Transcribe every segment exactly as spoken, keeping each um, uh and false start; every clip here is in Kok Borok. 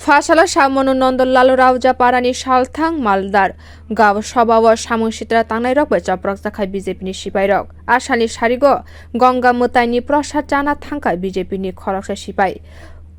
Phasalai Samonu Nondolal Rauja parani salthang Maldar Gao sobao samung sitra tangnairok bai chopropjak khai B J P ni sipairok. Asalni sarigo Ganga mwtaini prosad chana thangkha B J P ni khoroksa sipai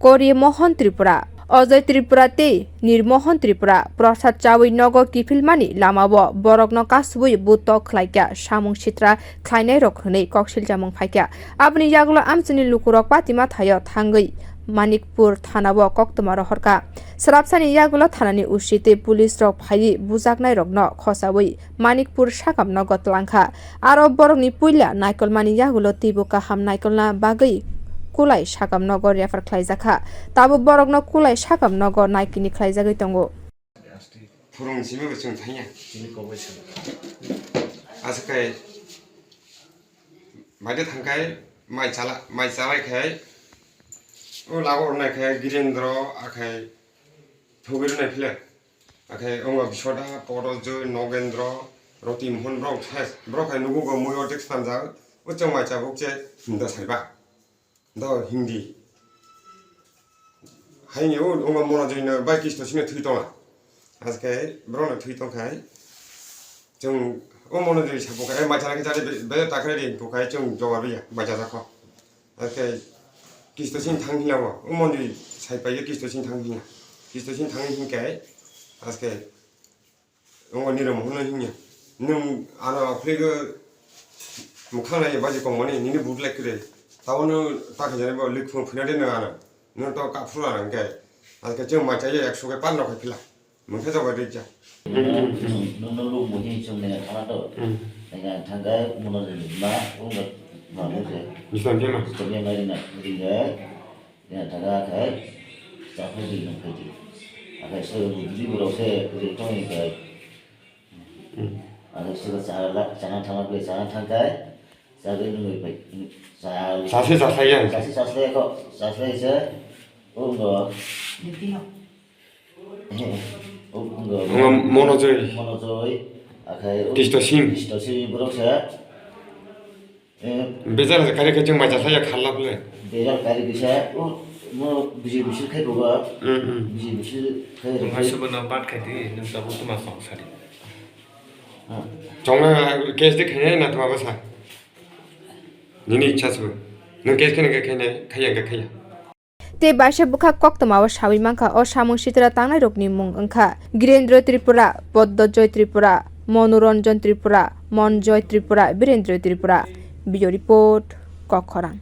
Kori Mohan Tripura, Ajay Tripura tei Nirmohan Tripura. Prosad chawi nogo kiphilmani lamao borokno kasubui buto khlaikha, samung sitra khlainairok hwnwi kok siljamung phaikha. Aboni yagulo amchaini lukurok patima thaio thangwi Manikpur thanao koktwma rohorkha. Swrapsani yagulo thanani O C tei police rok phaiwi bujaknairokno khosawi Manikpur sakam nogo twlangkha. Aro borokni puila naikolmani yagulo teibo kaham naikolna bagwi Kulai sakam nogo refer khlaijakha. Tabuk borokno Kulai sakam nogo naikini khlaijagwi tongo. Phwrwng simi bo chwng thangya. Aswk khe baide thangkhai mai chala, mai chalai khai o lago ornai khai Girendro akhai thogwi rwnai phile. Akhai ongo Biswada, Podojoy, Nogendro, Roti Mohon borok khe, borok khai nugo go mui ortek sanjak, o chwng mai chabuk che himda saiba. Do Hindi. Haini o ongo Monojoy no bai Kisto sino thwi tonga. Aske borok no thwi tongkhai. Chwng o Monojoy sabukhai, mai chala khe jari be, be takre ri bukhai chwng jogab ya, mai chala kho. Aske Kisto sin thang hiya o, o Monojoy sai pai Kisto sin thang hiya. Kisto sin thang hinkhe, aske Ongo nirok hwnwi hwnya. Nwng ano aphuru mwkhang nai baji kongmani nini but lai kwrwi. Tabukno ta khe jani bo likhung phina de nwng ano. Nwng to kaphuru ano hwnkhe. Aske chwng mai chaya ekso khe panno khai phila. Mungkhe jobai rikja. Nwng, nwng luk muhi chwng nai thana to. Hmm. Nai thangkhe muno ma wngkha ma wngkhe. Bislam jema. Bislam jema rina ringe. Ina thaka khai, chakhwlai di nung khai di. Akhai sir bujui borok se bujui tong ni khai. Akhai sir chala, chana thangma bai chana thang khai, chagwi nungwi bai, cha-, Chase chaslai ya. Chase chaslai kho, chaslai se, o ngo. Ngo Monojoy. Monojoy, akhai o Kisto Singh. Kisto Singh borok se. Eh. Bejar kari khe chwng mai chalai ya kharlap le. Bejar kari kisa, o, mo, bisi, bisi khai bogo. Mm, mm. Bisi, bisi khai rw. Nwng hai subo no bat khai di, nwng tabuk tuma song sari. Ah. Chongna case de khainai na tuma basa. Nini ichha subo. Nwng case khainai khe khainai, khaiya khe khaiya. Tei baisa bwkha koktwmao sawi mankha o samung sitra tangnairokni mung wngkha Girendra Tripura, Poddojoy Tripura, Monoranjan Tripura, Monjoy Tripura, Birendra Tripura. Bureau Report, Kokkhorang.